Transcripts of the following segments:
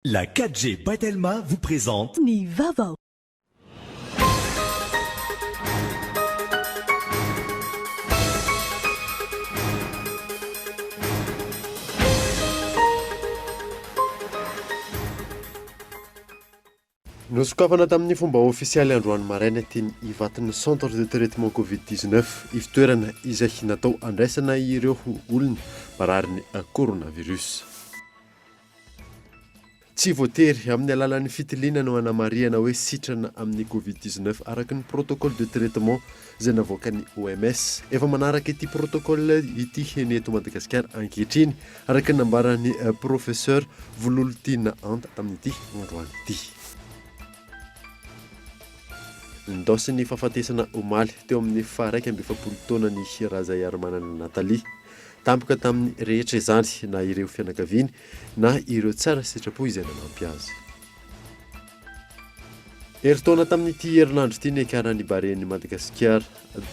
La 4G by Telma vous présente. Ny vaovao. Nosokafana tamin'ny fomba ofisialy androany maraina teny Ivato ny Centre de traitement Covid 19, ivotoerana izay natao handraisana ireo olona mararin'ny coronavirus. Tsy voatery amin'ny alalan'ny fitiliana no hanamarihana hoe sitrana amin'ny Covid 19 araka ny protocole de traitement izay navoakan'ny OMS. Efa manaraka ity protocole ity ny eto Madagasikara ankehitriny araka ny nambaran'ny Professeur Vololontiana Anta tamin'ity androany ity. Nindaosin'ny fahafatesana omaly teo amin'ny faha-41 taonany Razaiarimanana Nathalie. Tampoka tamin'ny rehetra izany na ireo fianakaviany na ireo tsara sitrapo izay nanampy azy. Herintaona tamin'ity herinandro ity niakaran'ny Barean'i Madagasikara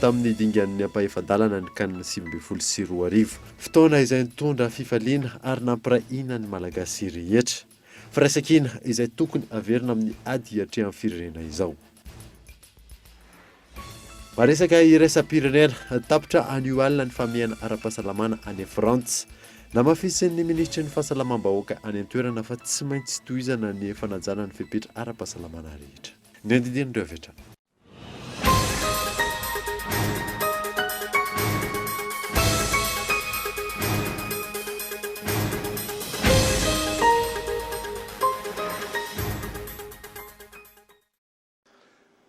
tamin'ny dingan'ny ampahefa-dalana ny Can 2019. Fotoana izay nitondra fifaliana ary nampiray hina ny Malagasy rehetra. Firaisankina izay tokony haverina amin'ny ady hiatrehan'ny firenena izao. Maresaka iraisam-pirenena, tapitra anio alina ny famehana ara-pahasalamana any Frantsa. Namafisin'ny minisitry ny fahasalamam-bahoaka any an-toerana fa tsy maintsy tohizana ny fanajana ny fepetra ara-pahasalamana rehetra. Ny andindinin'ireo avy hatrany.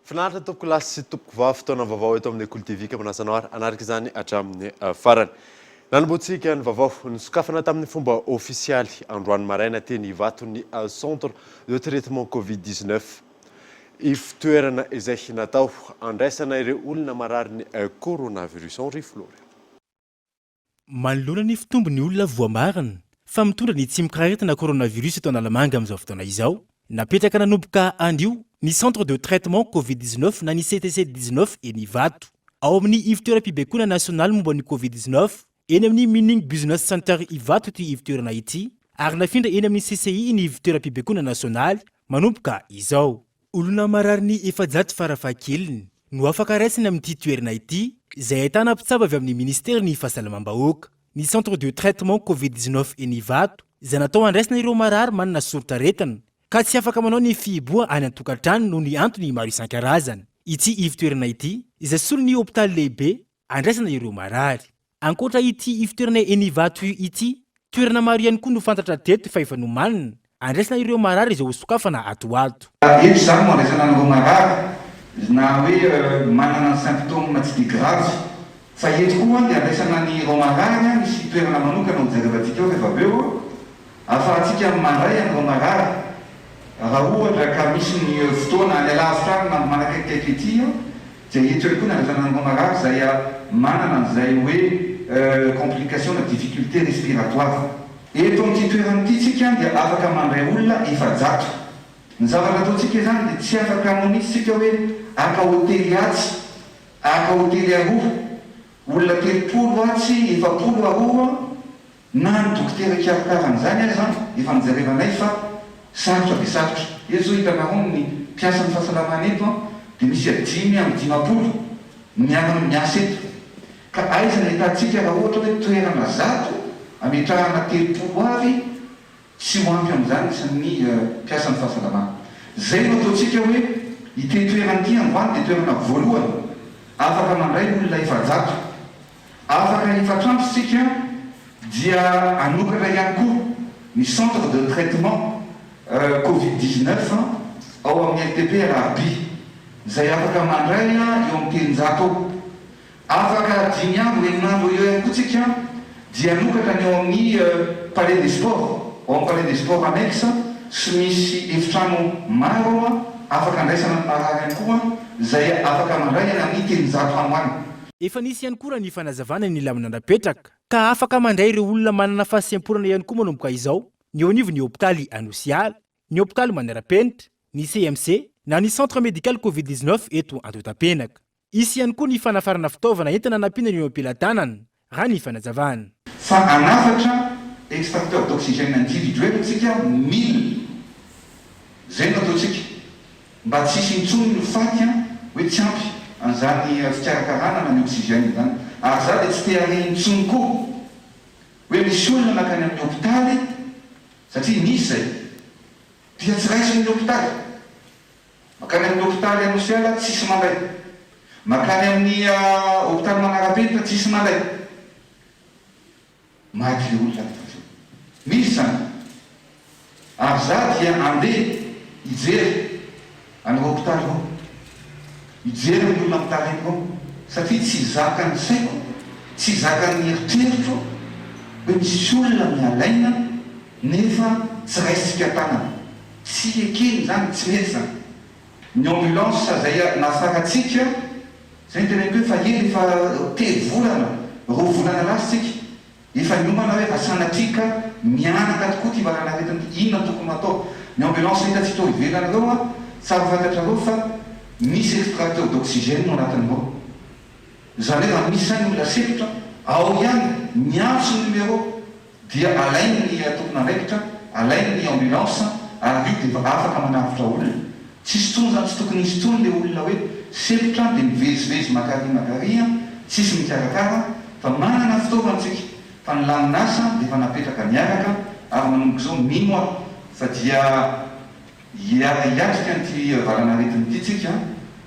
Finaritra tompoko lahy sy tompoko vavy, fotoana vaovao eto amin'ny Kolo TV ka manasa anao ary hanaraka izany hatramin'ny farany. Nanombohantsika ny vaovao, nisokafana tamin'ny fomba ofisialy androany maraina teny Ivato ny Centre de traitement Covid 19. Ivotoerana izay natao handraisana ireo olona mararin'ny coronavirus. Henri Florian. Manoloana ny fitombon'ny olona voamarina fa mitondra ny tsimokaretina coronavirus eto Analamanga amin'izao fotoana izao, napetraka nanomboka anio ny Centre de traitement Covid 19 na ny CTC 19 eny Ivato. Ao amin'ny ivontoeram-pibaikoana nasionaly momba ny Covid 19 eny amin'ny Mining Business Center Ivato ity ivontoerana ity ary nafindra eny amin'ny CCI ny ivontoeram-pibaikoana nasionaly manomboka izao. Olona marary ny 400 farafahakeliny no afaka raisina amin'ity toerana ity, izay ahitana mpitsabo avy amin'ny minisiteran'ny Fahasalamam-bahoaka. Ny Centre de traitement Covid 19 eny Ivato, izay natao handraisana ireo marary manana soritr'aretina, ka tsy afaka manao ny fihiboha any an-tokantrano noho ny antony maro isan-karazany. Ity ivon-toerana ity, izay solon'ny hopitaly lehibe, andraisana ireo marary. Ankoatra ity ivotoerana eny Ivato ity, toerana maro ihany koa no fantatra teto fa efa nomanina, andraisana ireo marary izay hosokafana ato ho ato. Eto izany no andraisana an'ireo marary na hoe manana ny symptômes tsy dia grave. Fa eto koa dia andraisana ny ireo marary, misy toerana manokana hojerevantsika eo rehefa avy eo, ahafahantsika mandray an'ireo marary raha ohatra ka misy ny fotoana any alavitra any na manakaikikaiky ety. Dia eto ihany koa ny andrasana an'ireo marary izay manana an'izay hoe complication na difficulté respiratoire. Eto amin'ity toerana ity tsika dia afaka mandray olona 400. Ny zavatra ataontsika izany dia tsy afaka hanao mihitsy tsika hoe haka hotely atsy, haka hotely aroa, olona 30 atsy, 40 aroa, Na ny dokotera hikarakara an'izany aza efa nojerevanay fa sarotra dia sarotra. Eto izao hitanareo ny mpiasan'ny fahasalamana eto dia misy 55 miara miasa eto. Ka aiza ny ahitantsika raha ohatra hoe toerana 100 ametrahana 30 avy tsy ho ampy amin'izany isan'ny mpiasan'ny fahasalamana. Izay no ataontsika hoe ity toerana ity androany dia toerana voalohany afaka mandray olona 400. Afaka efatr'andro isika dia hanokatra ihany koa ny centre de traitement covid 19 ao amin'ny LTP Alarobia, izay afaka mandray eo amin'ny 300 eo. Afaka dimy andro, enina andro eo ihany koa tsika dia hanokatra ny ao amin'ny Palais des Sports, ao amin'ny Palais des Sports annexe sy misy efitrano maro ao afaka andraisana ny marary ihany koa, izay afaka mandray any amin'ny 300 any ho any. Efa nisy ihany koa raha ny fanazavana ny lamina napetraka ka afaka mandray ireo olona manana fahasemporana ihany koa manomboka izao ny eo anivon'ny hopitaly Anosiala, ny hopitaly Manara-penitra, ny CMC na ny Centre Médical Covid 19 eto Andohatapenaka. Hisy ihany koa ny fanafarana fitaovana entina hanampiana ny eo am-pelatanana, raha ny fanazavana. Fa hanafatra extracteur d'oxygène individuel tsika mille. Izay no ataontsika mba tsy hisy intsony ny faty an, hoe tsy ampy an'izany fikarakarana na ny oxygène izany. Ary za dia tsy te hare intsony koa hoe misy olona nankany amin'ny hopitaly satria nisy izay dia tsy raisin'ny hopitaly. Mankany amin'ny hopitaly Anosiala tsisy mandray. Mankany amin'ny hopitaly Manarapenitra tsisy mandray. Maty le olona rehefa avy eo. Misy izany. Ary za dia andeha hijery an'ireo hopitaly ireo. Hijery ny olona mitaraina ireo. Satria tsy zakan'ny saiko, tsy zakan'ny eritreritro hoe misy olona mialaina nefa tsy raisintsika an-tanana. Tsy ekeny izany, tsy mety izany. Ny ambulance izay nafarantsika, izay no teneniko hoe fa ela, efa telo volana, roa volana lasa isika, efa niomana hoe raha sanatria ka mihanaka tokoa ity valanaretina ity, inona no tokony hatao. Ny ambulance hitantsika ao ivelany ireo an, tsara ho fantatrareo fa misy extracteur d'oxygène ao anatin'ireo. Izany hoe raha misy izany olona sempotra, ao ihany, miantso ny numéro. Dia alainy ny tompon'andraikitra, alainy ny ambulance ary io dia efa afaka manavotra olona. Tsisy tsony zany, tsy tokony hisy tsony le olona hoe sempotra dia mivezivezy makary makary an, tsisy mikarakara fa manana fitaovana tsika fa ny lamin'asa dia efa napetraka miaraka ary manomboka izao mino aho fa dia Hiara hiatrika an'ity valan'aretina ity tsika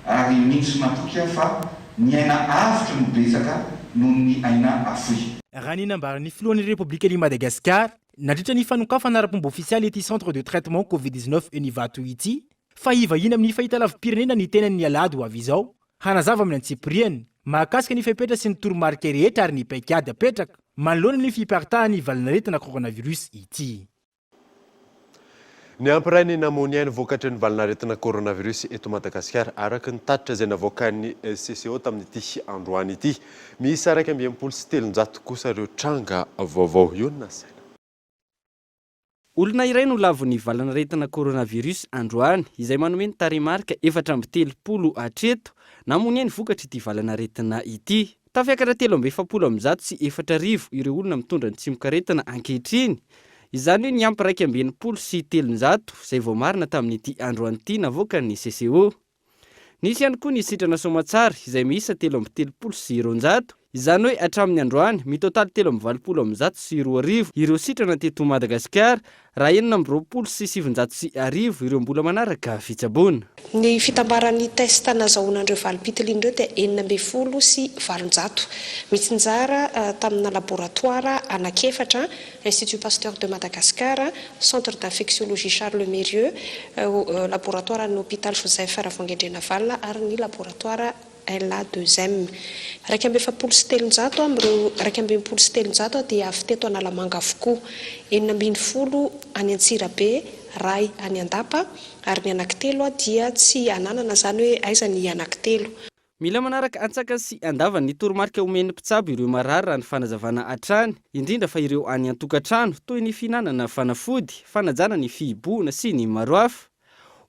ary mino sy matoky aho fa ny aina avotra no betsaka noho ny aina afoy. Raha ny nambaran'ny filohan'ny Repoblikan'i Madagasikara, nandritra ny fanokafana ara-pomba ofisialy ity centre de traitement Covid 19 eny Ivato ity, fa hivahiny amin'ny fahitalavi-pirenena ny tenany ny alahady ho avy izao, hanazava amin'ny antsipiriany, mahakasika ny fepetra sy ny toromarika rehetra ary ny paikady apetraka manoloana ny fiparitahan'ny valanaretina coronavirus ity. Niampy iray ny namoy ny ainy vokatry ny valanaretina coronavirus eto Madagasikara, araka ny tatitra izay navoakan'ny CCO tamin'ity androany ity. Miisa 361 kosa ireo tranga vaovao. Io no nasaina. Olona iray no lavon'ny valanaretina coronavirus androany, izay manome ny tarehimarika 34 hatreto, namoy ny ainy vokatr'ity valanaretina ity. Tafiakatra 143 ireo olona mitondra ny tsimokaretina ankehitriny, izany hoe niampy 361 izay voamarina tamin'ity androany ity navoakan'ny CCO. Nisy ihany koa ny sitrana soamatsara izay miisa 233, izany hoe hatramin'ny androany, mitotaly 283 ireo sitrana teto Madagasikara Raha 1926 ireo mbola manaraka fitsaboana. Ny fitambaran'ny test nazahoana an'ireo valim-pitiliana ireo dia 816. Mitsinjara tamina laboratoara anankiefatra, Institut Pasteur de Madagascar, Centre d'infectiologie Charles Mérieux, laboratoaran'ny Hôpital Joseph Ravoahangy-Andrianavalona ary ny laboratoara LA2M. 341 amin'ireo 361 dia avy teto Analamanga avokoa. 16 any Antsirabe, iray any Andapa ary ny anankitelo dia tsy ananana izany hoe aiza ny anankitelo. Mila manaraka antsakany sy andavany ny toromarika omen'ny mpitsabo ireo marary raha ny fanazavana hatrany, indrindra fa ireo any an-tokantrano, toy ny fihinanana fanafody, fanajana ny fihibohana sy ny maro hafa.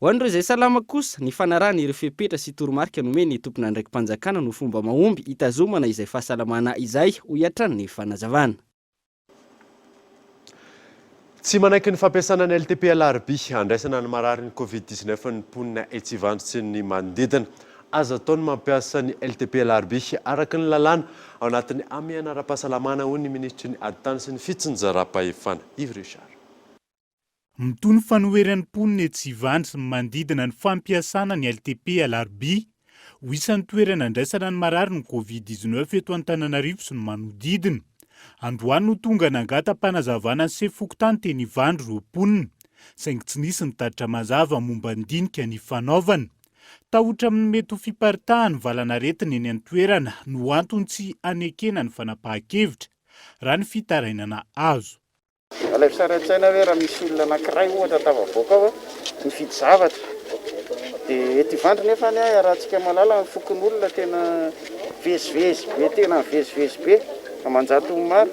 Ho an'ireo izay salama kosa, ny fanarahana ireo fepetra sy toromarika nomen'ny tompon'andraiki-panjakana no fomba mahomby hitazomana izay fahasalamana izay, hoy hatrany ny fanazavana. Tsy manaiky ny fampiasana ny LTP Alarobia handraisana ny mararin'ny Covid 19 ny mponina etsy Ivandry sy ny manodidina. Aza atao ny mampiasa ny LTP Alarobia araka ny lalàna ao anatin'ny hamehana ara-pahasalamana, hoy ny minisitry ny Ady tany sy ny fitsinjaram-pahefana, Yves Richard. Mitohy ny fanoheran'ny mponina etsy Ivandry sy ny manodidina ny fampiasana ny LTP Alarobia ho isan'ny toerana andraisana ny marary ny Covid 19 eto Antananarivo sy ny manodidina. Androany no tonga nangata-panazavana ny sefo fokontany teny Ivandry ireo mponina, saingy tsy nisy ny tatitra mazava momba ny dinika nifanaovana. Tahotra amin'ny mety ho fiparitahan'ny valanaretina eny an-toerana no antony tsy hanekena ny fanapahan-kevitra, raha ny fitarainana azo. Alaivo sary an-tsaina hoe raha misy olona anankiray ohatra tafavoaka ao mividy zavatra dia eto Ivandry nefa anie iarahantsika mahalala ny fokonolona tena mivezivezy be tena mivezivezy be aman-jatony maro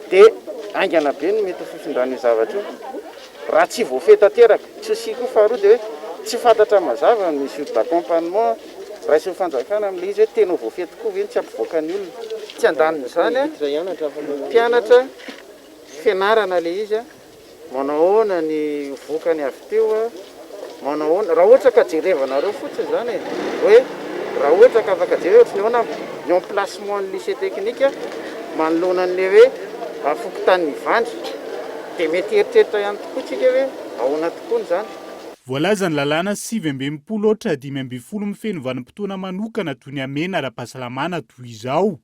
dia haingana be ny mety ho fifindran'io zavatra io raha tsy voafehy tanteraka. Souci koa faharoa dia hoe tsy fantatra mazava ny mesure d'accompagnement raisin'ny fanjakana amin'ilay izy hoe tena ho voafehy tokoa ve ny tsy hampivoaka ny olona. Tsy andanin'izany, mpianatra fianarana ilay izy, manao ahoana ny vokany avy teo. Manao ahoana, raha ohatra ka jerevanareo fotsiny izany e, hoe raha ohatra ka afaka jerena ohatry ny ahoana ny emplacement ny lycée technique manoloana an'ilay hoe fokontanin'i Ivandry, dia mety hieritreritra ihany tokoa tsika hoe ahoana tokoa izany. Voalazan'ny lalàna 69 haotra 15 mifehy ny vanim-potoana manokana toy ny hamehana ara-pahasalamana toy izao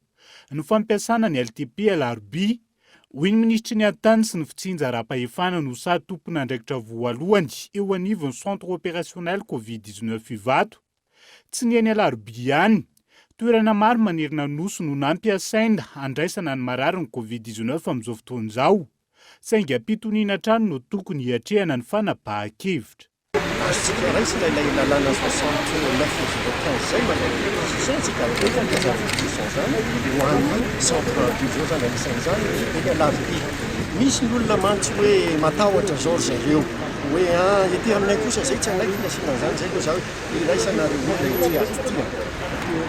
ny fampiasana ny LTP Alarobia. Hoy ny minisitry ny Ady-tany sy ny fitsinjaram-pahefana no sady tompon'andraikitra voalohany eo anivon'ny Centre Opérationnel Covid 19 Ivato. Tsy ny eny Alarobia ihany. Toerana maro manerana ny Nosy no nampiasaina handraisana ny mararin'ny Covid 19 amin'izao fotoana izao. Saingy am-pitoniana hatrany no tokony hiatrehana ny fanapahan-kevitra. Azontsika raisina ilay lalàna 69 015 izay manao réquisition tsika ary betsaka izany réquisition izany ho an'ny centre d'urgence izany anisan'izany ny eny Alarobia. Misy ny olona mantsy hoe matahotra izao ry zareo hoe ah ety aminay kosa izay tsy hanaiky ny asiana an'izany izay aloha za hoe iraisanareo olona ity ady ity an.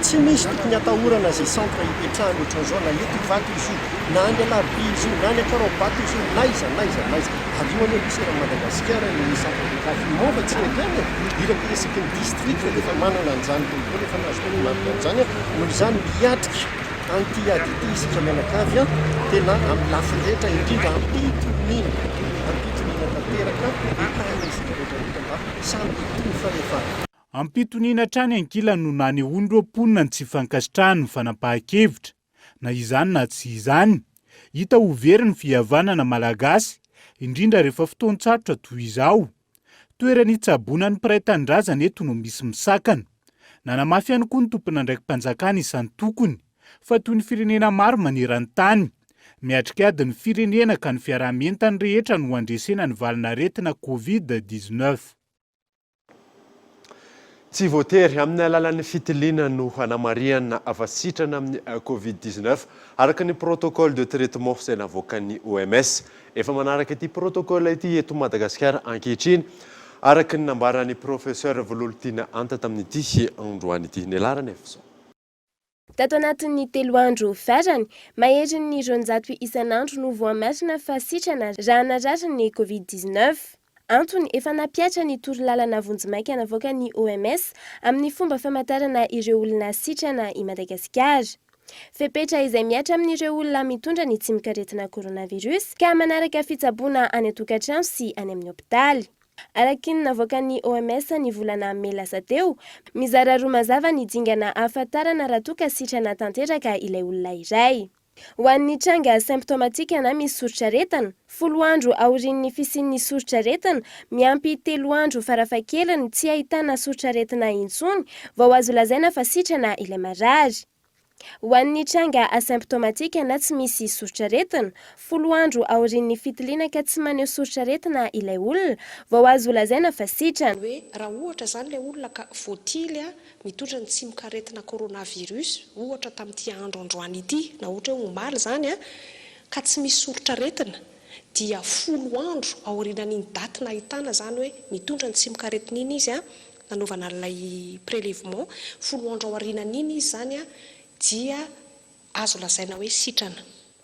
Tsy misy tokony atahorana izay centre ipetrahany ohatran'izao na eto Ivato izy io na any Alarobia izy io na any Ankaraobato izy io n'aiza n'aiza n'aiza. Ary io anie misy eran'i Madagasikara ny centre de confinement fa tsy eto ihany e! Iraka isaky ny district dia efa manana an'izany daholo efa nahazo toromarika an'izany an! Noho izany miatrika an'ity ady ity isika mianakavy an! Tena amin'ny lafiny rehetra indrindra am-pitoniana, am-pitoniana tanteraka entanina isika rehetra rehetra mba samy hitony fa rehefa Am-pitoniana hatrany ankilany no nanehoan'ireo mponina ny tsy fankasitrahany ny fanapahan-kevitra. Na izany na tsy izany, hita ho very ny fihavanana malagasy, indrindra rehefa fotoan-tsarotra toy izao. Toerana itsaboana ny mpiray tanindrazana eto no misy misakana. Nanamafy ihany koa ny tompon'andraiki-panjakana isan-tokony, fa toy ny firenena maro maneran-tany, miatrika ady ny firenena ka ny fiaraha-mientan'ny rehetra no handresena ny valin'aretina Covid 19. Tsy voatery amin'ny alalan'ny fitiliana no hanamarihana fa sitrana amin'ny Covid 19, araka ny protocole de traitement izay navoakan'ny OMS. Efa manaraka ity protocole ity eto Madagasikara ankehitriny, araka ny nambaran'ny Professeur Vololontiana Anta tamin'ity androany ity. Ny laharana efa izao. Tato anatin'ny telo andro farany, maherin'ny 200 isan'andro no voamarina fa sitrana raha narary ny Covid 19. Antony, efa nampihatra ny torolalana vonjimaika navoakan'ny OMS amin'ny fomba famantarana ireo olona sitrana i Madagasikara. Fepetra izay mihatra amin'ireo olona mitondra ny tsimokaretina coronavirus ka manaraka fitsaboana any an-tokantrano sy any amin'ny hopitaly. Araka ny navoakan'ny OMS ny volana mey lasa teo, mizara roa mazava ny dingana ahafantarana raha toa ka sitrana tanteraka ilay olona iray. Ho an'ny tranga symptomatique na misy soritr'aretina, folo andro aorian'ny fisian'ny soritr'aretina, miampy telo andro farafahakeliny tsy ahitana soritr'aretina intsony vao azo lazaina fa sitrana ilay marary. Ho an'ny tranga asymptomatique na tsy misy soritr'aretina, folo andro aorian'ny fitiliana ka tsy maneho soritr'aretina ilay olona vao azo lazaina fa sitrana. Hoe raha ohatra izany ilay olona ka voatily mitondra ny tsimokaretina coronavirus ohatra tamin'ity andro androany ity na ohatra hoe omaly izany ka tsy misy soritr'aretina dia folo andro aorianan'iny daty nahitana izany hoe mitondra ny tsimokaretina iny izy nanaovana an'ilay prélèvement, folo andro aorianan'iny izy izany dia azo lazaina hoe sitrana,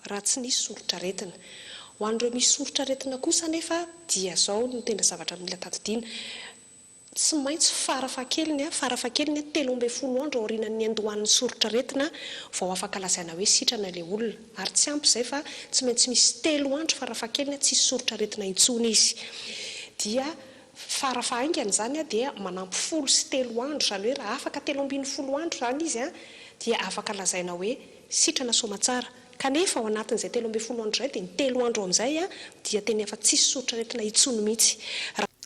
raha tsy nisy soritr'aretina. Ho an'ireo misy soritr'aretina kosa anefa dia izao no tena zavatra mila tadidiana, tsy maintsy farafahakeliny, farafahakeliny 13 andro aorianan'ny niandohan'ny soritr'aretina vao afaka lazaina hoe sitrana ilay olona, ary tsy ampy izay fa tsy maintsy misy telo andro farafahakeliny tsisy soritr'aretina intsony izy dia Fara fahaingana izany dia manampy 10 sy 3 andro, izany hoe raha afaka 13 andro izany izy dia afaka lazaina hoe sitrana soamatsara. Kanefa ao anatin'izay 13 andro izay dia ny telo andro amin'izay dia tena efa tsisy soritr'aretina intsony mihitsy.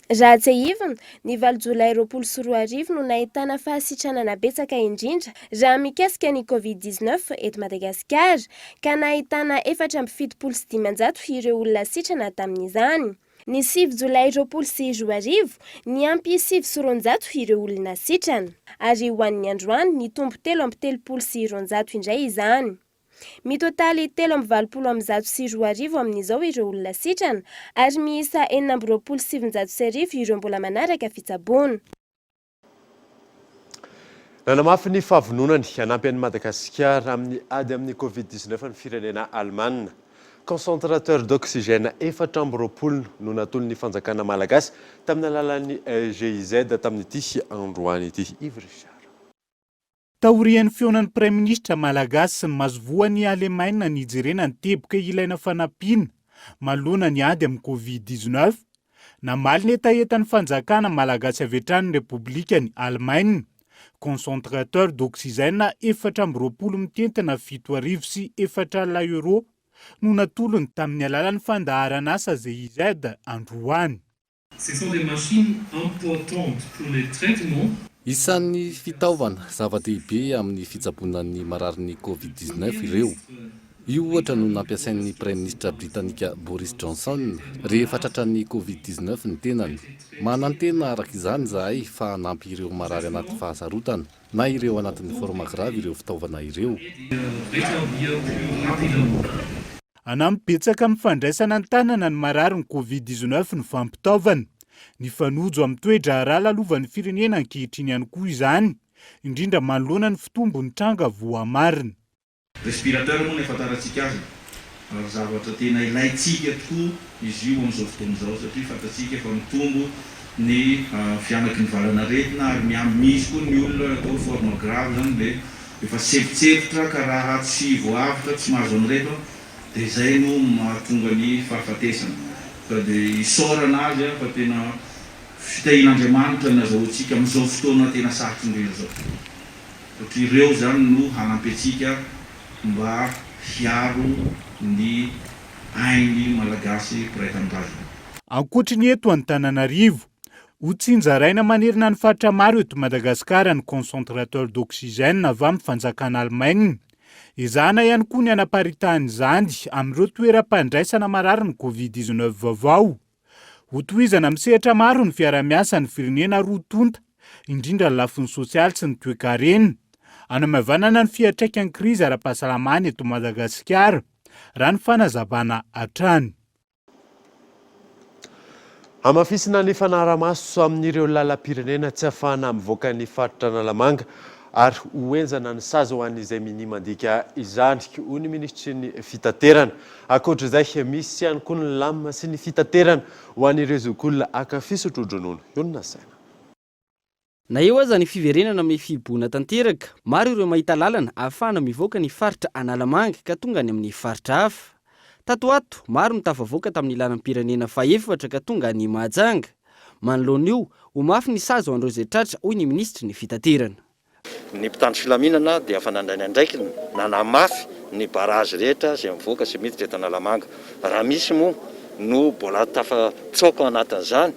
Raha tsiahivina, ny valo jolay 2020 no nahitana fahasitranana betsaka indrindra raha mikasika ny Covid 19 eto Madagasikara, ka nahitana 574 ireo olona sitrana tamin'izany. Ny sivy jolay 2020, niampy 209 ireo olona sitrana. Ary ho an'ny androany, nitombo 233 indray izany. Mitotaly 283 amin'izao ireo olona sitrana, ary miisa 1926 ireo mbola manaraka fitsaboana. Nanamafy ny fahavononany hanampy an'i Madagasikara amin'ny ady amin'ny Covid 19 ny firenena Alemana. Concentrateur d'oxygène 24 no natolon'ny fanjakana malagasy tamin'ny alalan'ny GIZ tamin'ity androany ity. Yves Richard. Taorian'ny fihaonan'ny Praiminisitra malagasy sy ny masoivohon'i Alemaina nijerena ny teboka ilaina fanampiana manoloana ny ady amin'ny Covid 19, namaly ny hetahetan'ny fanjakana malagasy avy hatrany ny Repoblikan'i Alemaina. Concentrateur d'oxygène 24 mitentina 4004 euros no natolony tamin'ny alalan'ny fandaharanasa GIZ androany. Ce sont des machines importantes pour les traitements. Isan'ny fitaovana zava-dehibe amin'ny fitsaboana ny mararin'ny Covid 19 ireo. Io ohatra no nampiasain'ny Praiminisitra Britanika Boris Johnson rehefa tratran'ny Covid 19 ny tenany. Manantena araka izany izahay fa hanampy ireo marary anaty fahasarotana na ireo anatin'ny forme grave ireo fitaovana ireo. Hanampy betsaka amin'ny fandraisana an-tanana ny mararin'ny Covid 19 ny fampitaovana. Nifanojo amin'ny toe-draharaha lalovan'ny firenena ankehitriny ihany koa izany, indrindra manoloana ny fitombon'ny tranga voamarina. Respirateur moa no ahafantarantsika azy ary zavatra tena ilaintsika tokoa izy io amin'izao fotoana izao satria fantatsika fa mitombo ny fihanaky ny valanaretina ary miha-misy koa ny olona atao hoe forme grave izany dia efa sempotsepitra ka raha tsy voaavotra tsy mahazo an'ireto dia izay no mahatonga ny fahafatesana ka dia isaorana azy fa tena fitahian'Andriamanitra ny azahoantsika amin'izao fotoana tena sarotra indrindra izao. Satria ireo izany no hanampy antsika mba hiaro ny ain'ny Malagasy mpiray tanindrazana. Ankoatry ny eto Antananarivo, ho tsinjaraina manerana ny faritra maro eto Madagasikara ny concentrateur d'oxygène avy amin'ny fanjakana Alemaina. Ezahana ihany koa ny hanaparitahana izany amin'ireo toeram-pandraisana marary ny Covid 19 vaovao. Hotohizana amin'ny sehatra maro ny fiaraha-miasan'ny firenena roa tonta, indrindra ny lafiny sosialy sy ny toekarena. Hanamaivanana ny fiantraikan'ny krizy ara-pahasalamana eto Madagasikara, raha ny fanazavana hatrany. Hamafisina ny fanarahamaso amin'ireo lalam-pirenena tsy ahafahana mivoaka ny faritra Analamanga ary ho henjana ny sazy ho an'izay minia mandika izany, hoy ny minisitry ny Fitaterana. Ankoatra izay, misy ihany koa ny lamina sy ny fitaterana ho an'ireo zokiolona haka fisotro-dronono. Io no nasaina. Na eo aza ny fiverenana amin'ny fihibohana tanteraka, maro ireo mahita lalana ahafahana mivoaka ny faritra Analamanga ka tonga any amin'ny faritra hafa. Tato ho ato, maro no tafavoaka tamin'ny lalam-pirenena fahefatra ka tonga any Mahajanga. Manoloana io, ho mafy ny sazy ho an'ireo izay tratra, hoy ny minisitry ny Fitaterana. Ny mpitandro filaminana dia efa nandray ny andraikiny nanamafy ny barrage rehetra izay mivoaka sy miditra eto Analamanga. Raha misy moa no mbola tafatsoaka ao anatin'izany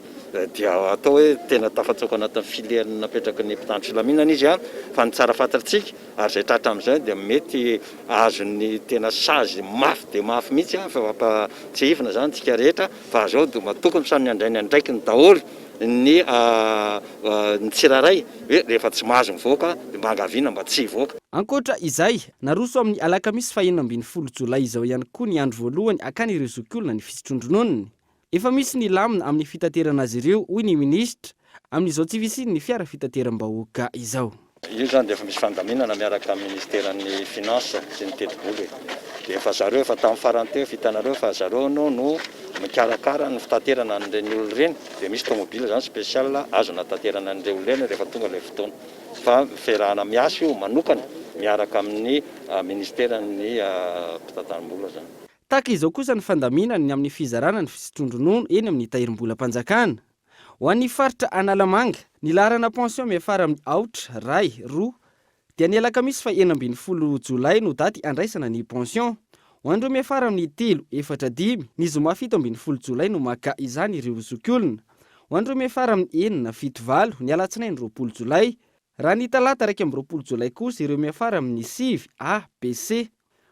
dia atao hoe tena tafatsoaka ao anatin'ny filet napetraky ny mpitandro filaminana izy fa ny tsara fantatsika ary izay tratra amin'izay dia mety azon'ny tena sazy mafy dia mafy mihitsy fa mampatsiahivina izany antsika rehetra fa izao dia mba tokony samy handray ny andraikiny daholo ny ny tsirairay hoe rehefa tsy mahazo mivoaka dia mba angaviana mba tsy hivoaka. Ankoatra izay, naroso amin'ny alakamisy faha-16 jolay izao ihany koa ny andro voalohany hakany ireo zokiolona ny fisotroan-drononony. Efa misy ny lamina amin'ny fitaterana azy ireo, hoy ny minisitra, amin'izao tsy fisian'ny fiara fitateram-bahoaka izao. Io izany dia efa misy fandaminana miaraka amin'ny ministeran'ny finance sy ny tetibola e. Dia efa zareo efa tamin'ny farany teo efa hitanareo fa zareo no no mikarakara ny fitaterana an'ireny olona ireny dia misy tomobile izany spécial azo nataterana an'ireo olona ireny rehefa tonga ilay fotoana. Fa fiarahana miasa io manokana miaraka amin'ny ministeran'ny mpitantanam-bola izany. Tahaka izao kosa ny fandaminana ny amin'ny fizarana ny fisotroan-dronono eny amin'ny tahirim-bolam-panjakana. Ho an'ny faritra Analamanga, ny laharana pension miafara amin'ny aotra, ray, roa, dia ny alakamisy faha 16 jolay no daty andraisana ny pension. Ho an'ireo miafara amin'ny telo, efatra, dimy, ny zoma 17 jolay no maka izany ireo zokiolona. Ho an'ireo miafara amin'ny enina, fito, valo, ny alatsinainy 20 jolay. Raha ny talata 21 jolay kosa ireo miafara amin'ny sivy, A, B, C.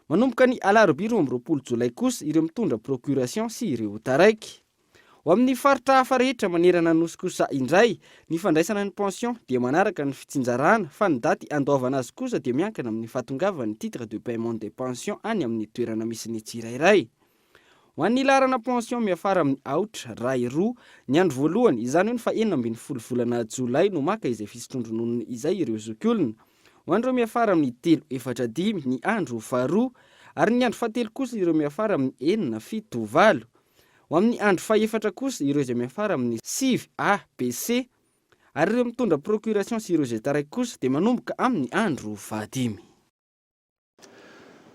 Manomboka ny alarobia 22 jolay kosa ireo mitondra procuration sy ireo taraiky. Ho amin'ny faritra hafa rehetra manerana ny Nosy kosa indray, ny fandraisana ny pension dia manaraka ny fitsinjarana fa ny daty andoavana azy kosa dia miankina amin'ny fahatongavan'ny titre de paiement des pensions any amin'ny toerana misy ny tsirairay. Ho an'ny laharana pension miafara amin'ny aotra, ray, roa, ny andro voalohany, izany hoe ny faha-16 volana jolay no maka izay fisotroan-drononony izay ireo zokiolona. Ho an'ireo miafara amin'ny telo, efatra, dimy, ny andro faharoa. Ary ny andro fahatelo kosa ireo miafara amin'ny enina, fito, valo. Ho amin'ny andro fahefatra kosa ireo izay miafara amin'ny sivy, A, B, C. Ary ireo mitondra procuration sy ireo izay taraiky kosa dia manomboka amin'ny andro fahadimy.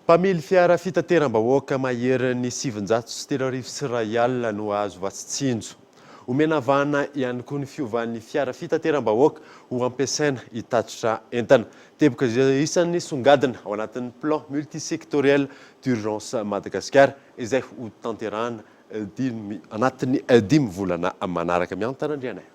Mpamily fiara fitateram-bahoaka maherin'ny 2109 no hahazo vatsy tsinjo. Omena vahana ihany koa ny fiovan'ny fiara fitateram-bahoaka ho ampiasaina hitatitra entana. Teboka izay isan'ny songadina ao anatin'ny Plan multisectoriel d'urgence Madagasikara izay hotanterahana anatin'ny dimy volana manaraka. Miantana Andrianaivo.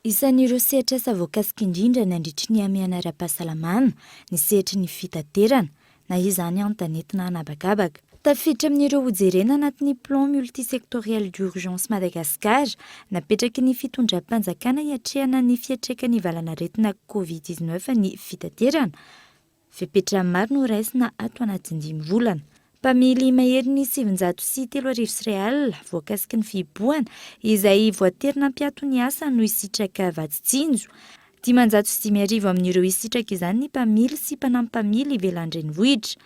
Isan'ireo sehatr'asa voakasika indrindra nandritry ny hamehana ara-pahasalamana ny sehatry ny fitaterana, na izany an-tanety na an'habakabaka. Tafiditra amin'ireo hojerena anatin'ny Plan multisectoriel d'urgence Madagascar napetraky ny fitondram-panjakana hiatrehana ny fiantraikan'ny valanaretina Covid 19 ny fitaterana, Fepetra maro no raisina ato anatin'ny dimy volana. Mpamily maherin'ny 2900 voakasiky ny fihibohana izay voatery nampiato ny asany no hisitraka vatsy tsinjo. 505 amin'ireo hisitraka izany ny mpamily sy mpanampy mpamily ivelan'ny renivohitra.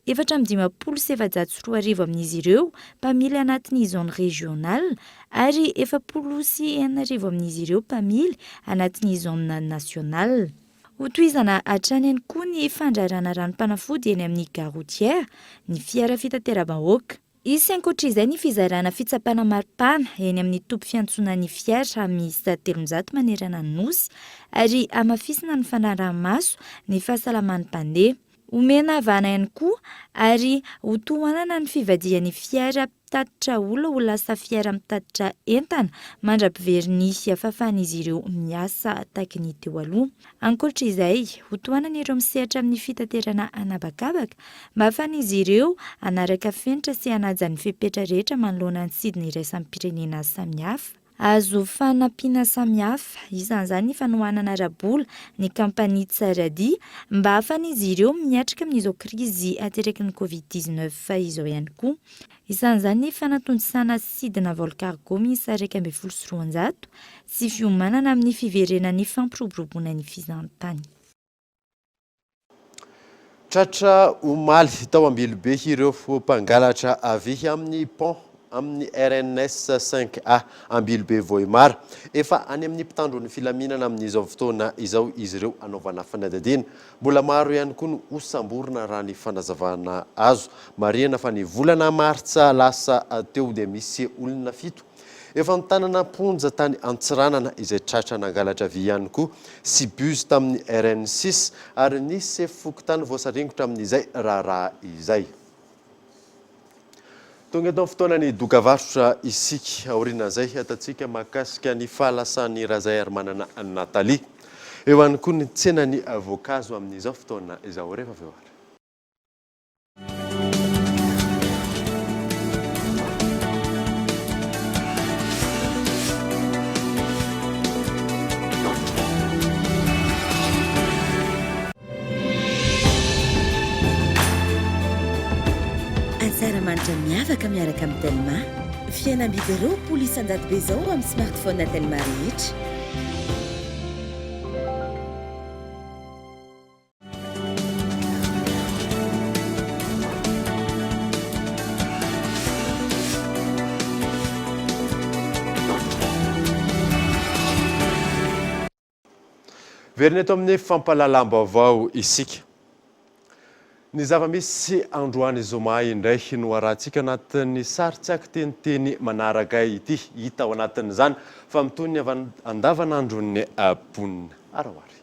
2454 amin'izy ireo mpamily anatin'ny zone régionale ary 60 amin'izy ireo mpamily anatin'ny zone nationale. Hotohizana hatrany ihany koa ny fandrarana ranom-panafody eny amin'ny gare routière ny fiara fitateram-bahoaka. Hisy ankoatra izay ny fizarana fitsapana maripana eny amin'ny toby fiantsonan'ny fiara miisa 300 manerana ny Nosy ary hamafisina ny fanaraha-maso ny fahasalaman'ny mpandeha. Homena vahana ihany koa ary hotohanana ny fivadihan'ny fiara mpitatitra olona ho lasa fiara mitatitra entana mandra-piverin'ny fahafahan'izy ireo miasa taky ny teo aloha. Ankoatra izay, hotohanana ireo misehatra amin'ny fitaterana an'habakabaka mba hahafahan'izy ireo hanaraka fenitra sy hanaja ny fepetra rehetra manoloana ny sidina iraisam-pirenena samihafa. Azo fanampiana samihafa, isan'izany ny fanohanana ara-bola ny kaompania Tsaradia mba hahafahan'izy ireo miatrika amin'izao krizy ateraky ny Covid 19 izao ihany koa. Isan'izany ny fanatontosana sidina vol cargo miisa 211 sy fiomanana amin'ny fiverenan'ny fampiroboroboana ny fizahantany. Tratra omaly tao Ambilobe ireo mpangalatra avy amin'ny pont amin'ny RNS 5 A Ambilobe Vohemar. Efa any amin'ny mpitandro ny filaminana amin'izao fotoana izao izy ireo hanaovana fanadihadiana. Mbola maro ihany koa no hosamborina raha ny fanazavana azo. Marihana fa ny volana martsa lasa teo dia misy olona fito Efa notanana am-ponja tany Antsiranana izay tratra nangalatra vy ihany koa sy bus tamin'ny RN six ary nisy sefo fokontany voasaringotra amin'izay raharaha izay. Tonga eto amin'ny fotoanan'ny dokavarotra isika. Aorianan'izay hitantsika mahakasika ny fahalasan'i Razaiarimanana Nathalie. Eo ihany koa ny tsenan'ny voankazo amin'izao fotoana izao. Rehefa avy eo ary. Asaramanitra miavaka miaraka amin'ny Telma. Fihenam-bidy 20% be izao amin'ny smartphone Telma rehetra. Verina eto amin'ny fampahalalam-baovao isika. Ny zava-misy androany zoma indray no arahantsika anatin'ny sary tsy ankiteniteny manaraka ity. Hita ao anatin'izany fa mitohy ny andavanandron'ny mponina. Araho ary.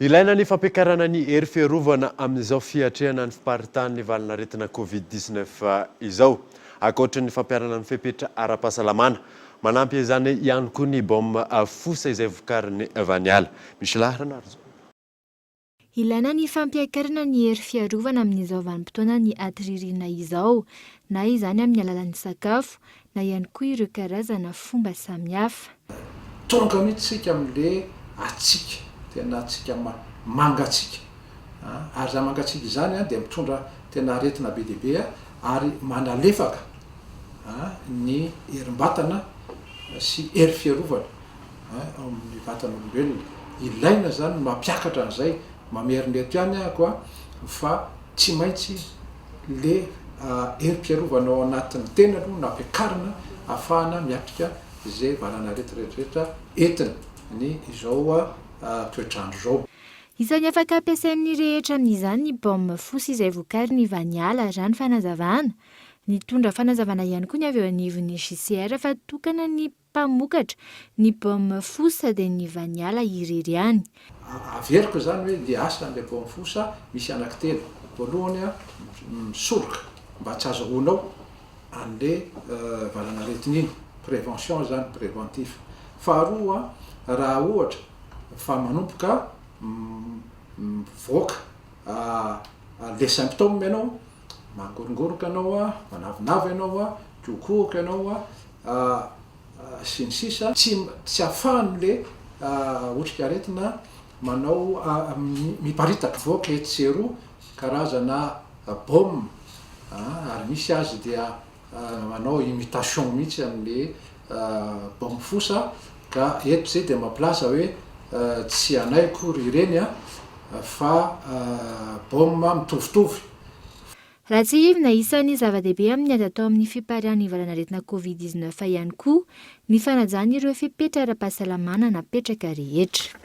Ilaina ny fampiakarana ny hery fiarovana amin'izao fiatrehana ny fiparitahan'ny valanaretina Covid 19 izao. Ankoatry ny fampiharana ny fepetra ara-pahasalamana, manampy izany ihany koa ny baume fosa izay vokarin'ny Vaniala. Michelah Ranarison. Ilaina ny fampiakarana ny hery fiarovana amin'izao vanim-potoanan'ny ati-ririnina izao, na izany amin'ny alalan'ny sakafo, na ihany koa ireo karazana fomba samihafa. Tonga mihitsy isika amin'le hatsiaka, tena hatsiaka mangatsiaka a! Ary izany mangatsiaka izany dia mitondra tena aretina be dia be ary manalefaka ny herim-batana sy hery fiarovana ao amin'ny vatan'olombelona. Ilaina izany ny mampiakatra an'izay, mamerina eto ihany ahako fa tsy maintsy le herim-piarovana ao anatin'ny tena aloha no ampiakarina ahafahana miatrika izay valan'aretina rehetrarehetra entiny ny izao toetr'andro izao. Isan'ny afaka ampiasain'ny rehetra amin'izany ny baume fosy izay vokarin'ny Vaniala, raha ny fanazavana. Nitondra fanazavana ihany koa ny avy eo anivon'ny JCR fa tokana ny Mpamokatra ny baume fosa dia ny Vaniala irery ihany. Averiko izany hoe le asan'ilay baume fosa misy anaky telo, voalohany misoroka mba tsy azahoanao an'le valanaretina iny, prévention izany, préventif, faharoa raha ohatra fa manomboka mivoaka le symptôme ianao, mangorongoroka ianao, manavinavy ianao, mikohokohoka ianao, sy ny sisa Tsy tsy ahafahan'le otrikaretina manao miparitaka. Mivoaka etsy sy eroa karazana baume ary misy azy dia manao imitation mihitsy amin'le baume fosa ka eto zay dia mampilaza hoe tsy anay akory ireny fa baume mitovitovy. Raha tsiahivina, isan'ny zava-dehibe amin'ny ady atao amin'ny fipariahan'ny valanaretina Covid 19 ihany koa ny fanajana ireo fepetra ara-pahasalamana napetraka rehetra.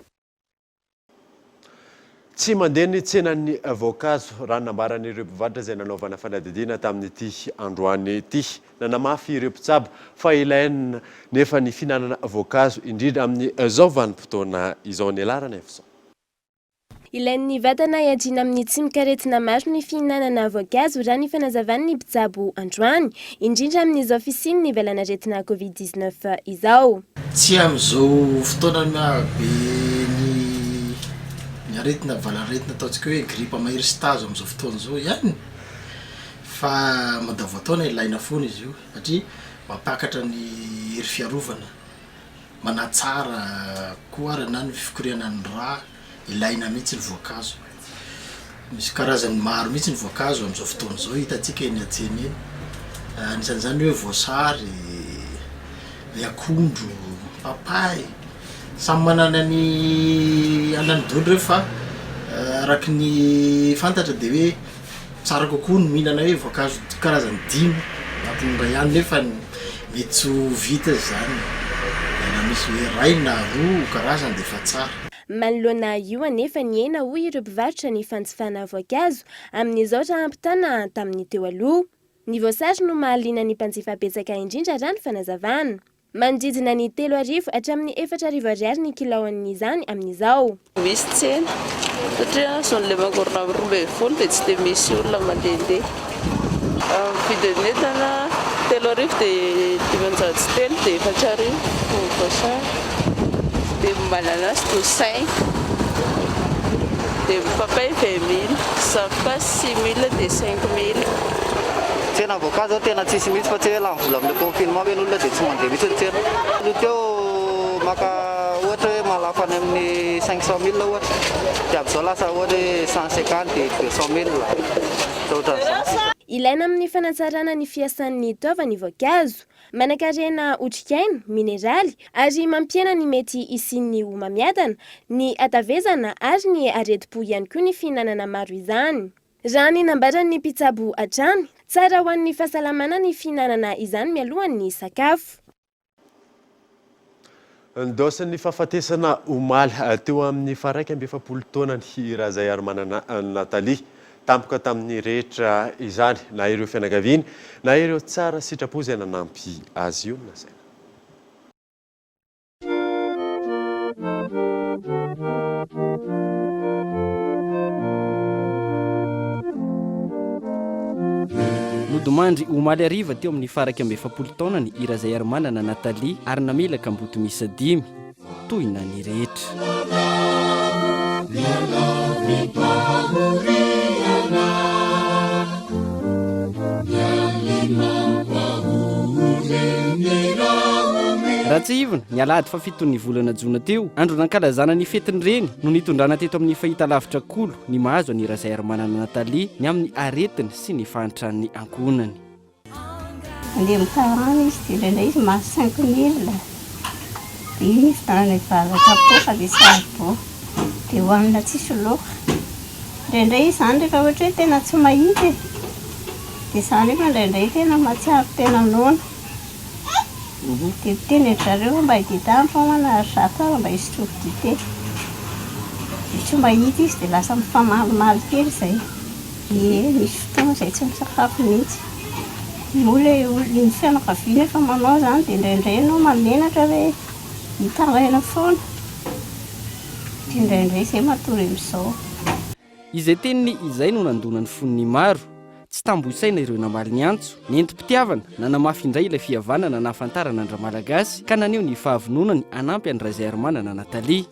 Tsy mandeha ny tsenan'ny voankazo, raha ny nambaran'ireo mpivarotra izay nanaovana fanadihadiana tamin'ity androany ity. Nanamafy ireo mpitsabo fa ilaina nefa ny fihinanana voankazo, indrindra amin'izao vanim-potoana izao. Ny laharana Efson. Ilain'ny vatana hiadiana amin'ny tsimokaretina maro ny fihinanana voankazo raha ny fanazavan'ny mpitsabo androany, indrindra amin'izao fisian'ny valanaretina Covid 19 izao. Tsy amin'izao fotoana maha-be ny ny aretina valanaretina ataontsika hoe gripa mahery sy tazo amin'izao fotoana izao ihany fa mandavantaona ilaina foana izy io satria mampakatra ny hery fiarovana. Manatsara koa ary na ny fikorianan'ny rà, ilaina mihitsy ny voankazo. Misy karazany maro mihitsy ny voankazo amin'izao fotoana izao hitantsika eny an-tsena eny. Anisan'izany hoe voasary, ny akondro, papay. Samy manana ny anany daholo ireo fa araka ny fantatra dia hoe Tsara kokoa ny mihinana hoe voankazo karazany dimy anatin'ny iray andro nefa mety tsy ho vita izany raha misy hoe iray na roa karazany dia efa tsara. Manoloana io anefa nihena hoy ireo mpivarotra ny fanjifana voankazo amin'izao raha ampitana tamin'ny teo aloha. Ny voasary no mahaliana ny mpanjifa betsaka indrindra raha ny fanazavana. Manodidina ny 3000 hatramin'ny 4000 ariary ny kilaon'izany amin'izao. Misy tsena satria zone Lemangorona amin'ny 12 dia tsy dia misy olona mandehandeha. Ny vidin'ny entana 3000 dia 503 dia 4000 ny voasary dia ny mananasy douze cinq dia ny papay vingt mille, zavoka six mille dia cinq mille. Tsena voankazo zao tena tsisy mihitsy fa tsy hoe lany vola amin'ilay confinement ve ny olona dia tsy mandeha mihitsy ny tsena. Aloha teo maka ohatra hoe mahalafo any amin'ny 500 mille ohatra dia amin'izao lasa ohatra hoe 150, 200 mille dia ohatran'izany sisa. Ilaina amin'ny fanatsarana ny fiasan'ny taova ny voankazo. Manankarena otrikaina, mineraly, ary mampihena ny mety hisian'ny homamiadana, ny hatavezana ary ny aretim-po ihany koa ny fihinanana maro izany. Raha ny nambaran'ny mpitsabo hatrany, tsara ho an'ny fahasalamana ny fihinanana izany mialohan'ny sakafo. Nidaosin'ny fahafatesana omaly teo amin'ny faha-41 taonany i Razaiarimanana Nathalie. Tampoka tamin'ny rehetra izany, na ireo fianakaviany, na ireo tsara sitrapo izay nanampy azy io no lazaina. Nodimandry omaly hariva teo amin'ny faha 41 taonany i Razaiarimanana Nathalie ary namela kamboty miisa dimy. Tohina ny rehetra. Raha tsiahivina, ny alahady fahafiton'ny volana jona teo, andro nankalazana ny fetin'ny reny, no nitondrana teto amin'ny fahitalavitra Kolo ny mahazo an'i Razaiarimanana Nathalie ny amin'ny aretiny sy ny fahantran'ny ankohonany. Mandeha mikarama izy dia indraindray izy mahazo 5000 dia iny ividianana vary kapoaka dia saribao dia hohanina tsisy laoka. Indraindray izy izany rehefa ohatra hoe tena tsy mahita e, dia izaho nefa indraindray tena mahatsiaro tena noana. Dia miteny an-dry zareo mba hidedahany fa ho'a na zato ara mba hisotroako dite. Dia tsy mahita izy dia lasa mifamalimaly kely izay. Ie, misy fotoana izay tsy misakafo mihitsy. Moa ilay olona, ny fianakaviana efa manao izany dia indraindray ianao mahamenatra hoe hitaraina foana. Dia indraindray izay matory amin'izao. Izay teniny izay no nandona ny fon'ny maro. Tsy tambo isaina ireo namaly ny antso. Nentim-pitiavana, nanamafy indray ilay fihavanana nahafantarana an-dRamalagasy ka naneho ny fahavononany hanampy an-dRazaiharimanana Nathalie.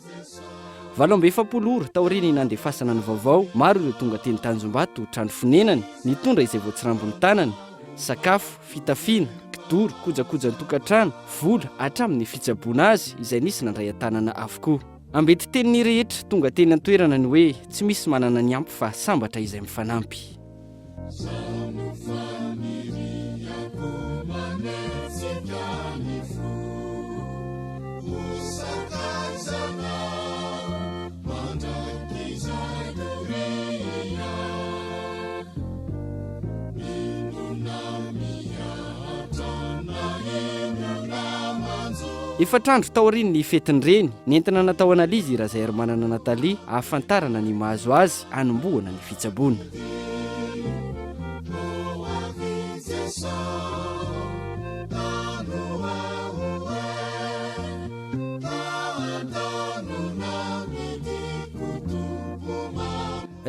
48 ora taorian'ny nandefasana ny vaovao, maro ireo tonga teny Tanjombato, trano fonenany, nitondra izay voatsirambin'ny tanany, sakafo, fitafiana, kidoro, kojakojan-tokantrano, vola, hatramin'ny fitsaboana azy, izay nisy nandray an-tanana avokoa. Ambetitenin'ny rehetra tonga teny an-toerana ny hoe tsy misy manana ny ampy fa sambatra izay mifanampy. Efatra andro taorian'ny fetin'ny reny, nentina natao analizy i Razaiarimanana Nathalie ahafantarana ny mahazo azy hanombohana ny fitsaboana.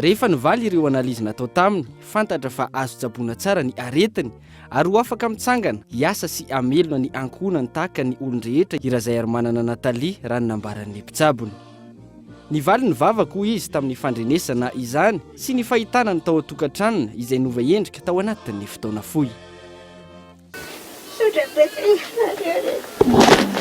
Rehefa nivaly ireo analizy natao taminy, fantatra fa azo tsaboina tsara ny aretiny ary ho afaka mitsangana, hiasa sy hamelona ny ankohonany tahaka ny olon-drehetra i Razaiarimanana Nathalie raha ny nambaran'ny mpitsabony. Nivaly ny vavako, hoy izy, tamin'ny fandrenesana izany sy ny fahitana ny tao an-tokantranony izay nova endrika tao anatin'ny fotoana fohy. Misaotra betsaka anareo rehetra.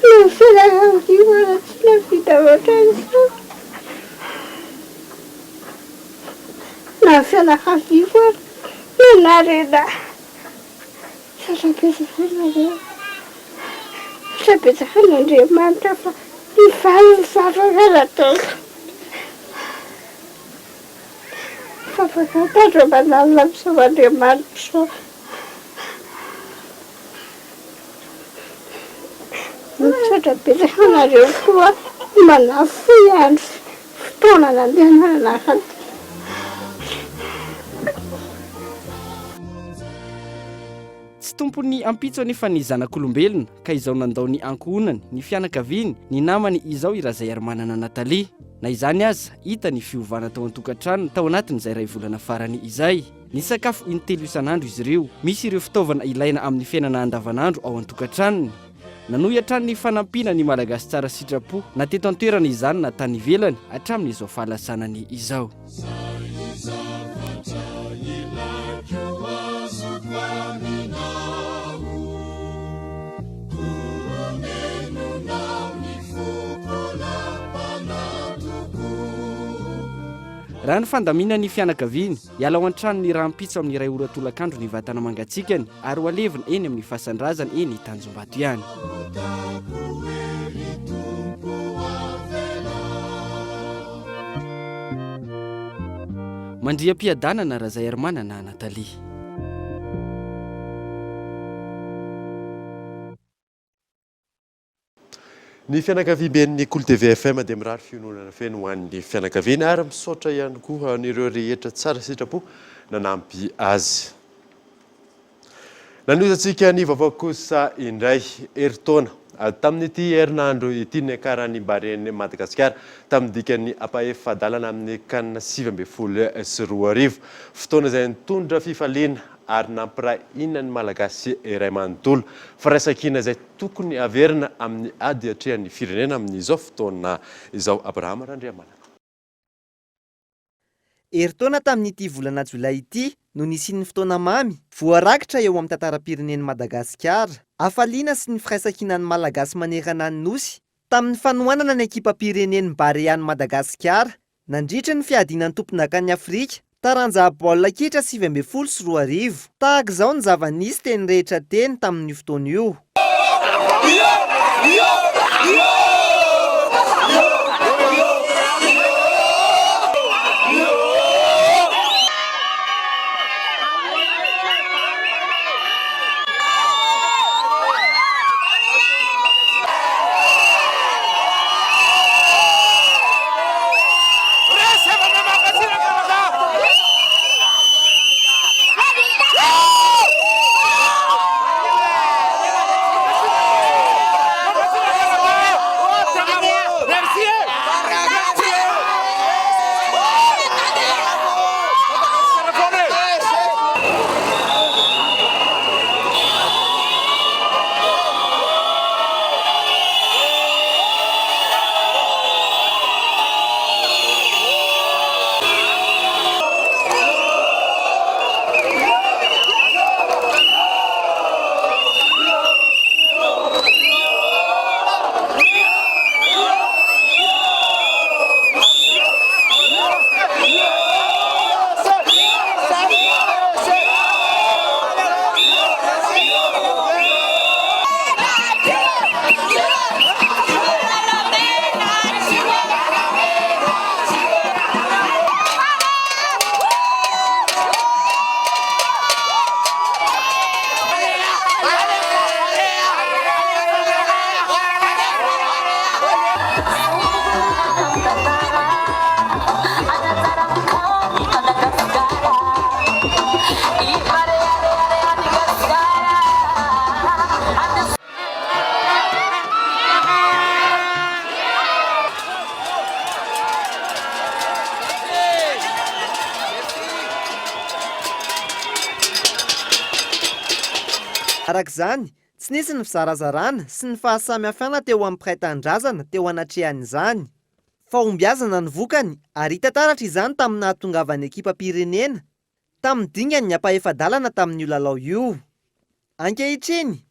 Na ny fianakaviako aza tsy nahavita ohatran'izao. Na ny fianakaviako aza nanarena ahy. Misaotra betsaka anareo. Misaotra betsaka an'Andriamanitra fa nivaly ny vavaka nataoko. Vavaka andro aman'alina amin'izao Andriamanitra izao. Misaotra betsaka anareo koa manafohy andro sy fotoana nandehanana nankaty. Tsy tompon'ny ampitso anefa ny zanak'olombelona ka izao nandao ny ankohonany, ny fianakaviany, ny namany izao i Razaiarimanana Nathalie. Na izany aza, hita ny fiovana tao an-tokantranony tao anatin'izay iray volana farany izay. Nisakafo intelo isan'andro izy ireo. Misy ireo fitaovana ilaina amin'ny fiainana andavanandro ao an-tokantranony. Nanohy hatrany ny fanampiana ny Malagasy tsara sitrapo, na teto an-toerana izany na tany ivelany, hatramin'izao fahalasanany izao. Raha ny fandaminan'ny fianakaviany, hiala ao an-tranony rahampitso amin'ny iray ora tolakandro ny vatana mangatsiakany ary ho alevina eny amin'ny fasan-drazany eny Tanjombato ihany. Mandria am-piadanana Razaiarimanana Nathalie. Ny fianakaviamben'ny Kolo TV FM dia mirary fiononana feno ho an'ny fianakaviana ary misaotra ihany koa an'ireo rehetra tsara sitrapo nanampy azy. Nanohizantsika ny vaovao kosa indray herintaona. Tamin'ity herinandro ity niakaran'ny Barean'i Madagasikara tamin'ny dikan'ny ampahefa-dalana amin'ny Can 2019. Fotoana izay nitondra fifaliana ary nampiray hina ny Malagasy iray manontolo. Firaisankina izay tokony haverina amin'ny ady atrehan'ny firenena amin'izao fotoana izao. Abraham Randriamanana. Herintaona tamin'ity volana jolay ity no nisian'ny fotoana mamy voarakitra eo amin'ny tantaram-pirenen'i Madagasikara. Hafaliana sy ny firaisankinan'ny Malagasy manerana ny Nosy tamin'ny fanohanana ny ekipam-pirenen'ny Barean'i Madagasikara nandritra ny fiadiana ny tompondakan'i Afrika, taranja baolina kitra 2019. Tahaka izao ny zava-nisy teny rehetra teny tamin'io fotoana io. Araka izany, tsy nisy ny fizarazarana sy ny fahasamihafana teo amin'ny mpiray tanindrazana teo anatrehan'izany. Fahombiazana ny vokany ary hita taratra izany tamin'ny nahatongavan'ny ekipam-pirenena tamin'ny dingan'ny ampahefa-dalana tamin'io lalao io. Ankehitriny,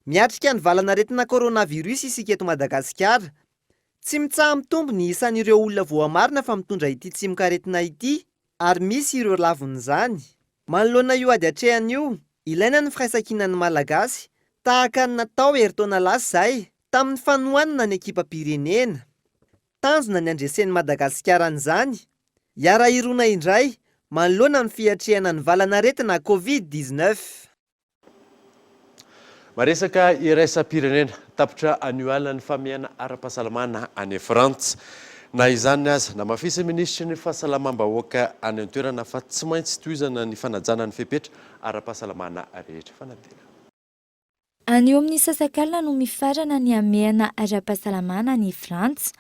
miatrika ny valanaretina coronavirus isika eto Madagasikara. Tsy mitsaha-mitombo ny isan'ireo olona voamarina fa mitondra ity tsimokaretina ity ary misy ireo lavon'izany. Manoloana io ady atrehana io, ilaina ny firaisankinan'ny Malagasy, tahaka ny natao herintaona lasa izay tamin'ny fanohanana ny ekipam-pirenena. Tanjona ny handresen'i Madagasikara an'izany. Hiara-hirona indray manoloana ny fiatrehana ny valanaretina Covid 19. Maresaka iraisam-pirenena, tapitra anio alina ny famehana ara-pahasalamana any Frantsa. Na izany aza, namafisin'ny minisitry ny fahasalamam-bahoaka any an-toerana fa tsy maintsy tohizana ny fanajana ny fepetra ara-pahasalamana rehetra. Fanadinana. Anio amin'ny sasak'alina no mifarana ny hamehana ara-pahasalamana any Frantsa.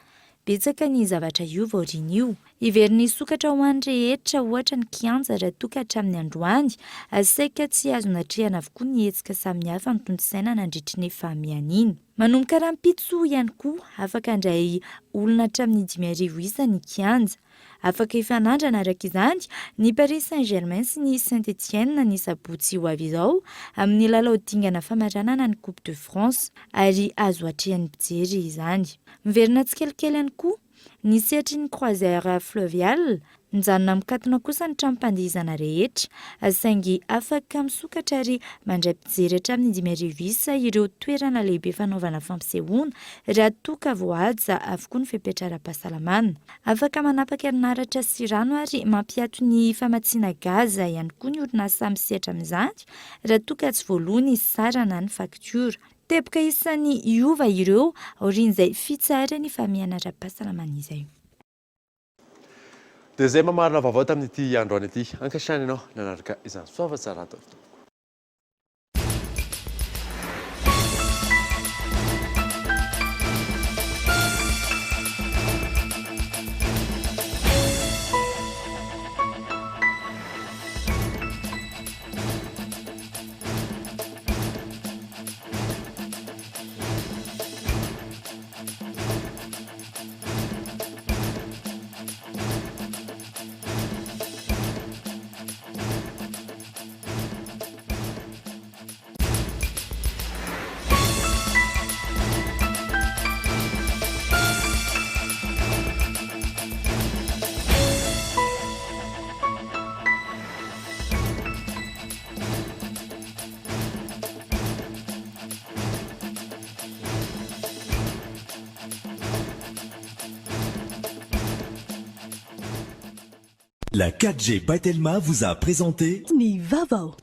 Betsaka ny zavatra hiova aorian'io. Hiverina hisokatra ho an'ny rehetra ohatra ny kianja raha toa ka hatramin'ny androany, saika tsy azo natrehana avokoa ny hetsika samihafa notontosaina nandritry ny fahamehana iny. Manomboka rahampitso ihany koa, afaka handray olona hatramin'ny 5000 isa ny kianja. Afaka hifanandrana araka izany ny Paris Saint Germain sy ny Saint Etienne ny sabotsy ho avy izao amin'ny lalao dingana famaranana ny Coupe de France ary azo atrehan'ny mpijery izany. Miverina tsikelikely ihany koa ny sehatry ny croisière fluviale Mijanona mikatona kosa ny tranom-pandihizana rehetra, saingy afaka misokatra ary mandray mpijery hatramin'ny 5000 isa ireo toerana lehibe fanaovana fampisehoana raha toa ka voahaja avokoa ny fepetra ara-pahasalamana. Afaka manapaka herinaratra sy rano ary mampiato ny famatsiana gaz ihany koa ny orinasa misehatra amin'izany raha toa ka tsy voaloa ny sara na ny faktiora. Teboka isan'ny hiova ireo aorian'izay fitsaharan'ny fahamehana ara-pahasalamana izay. Dia izay mamarana vaovao tamin'ity androany ity. Ankasitrahana ianao nanaraka izany. Soava tsara daholo tompoko. La 4G by Telma vous a présenté Ny vaovao.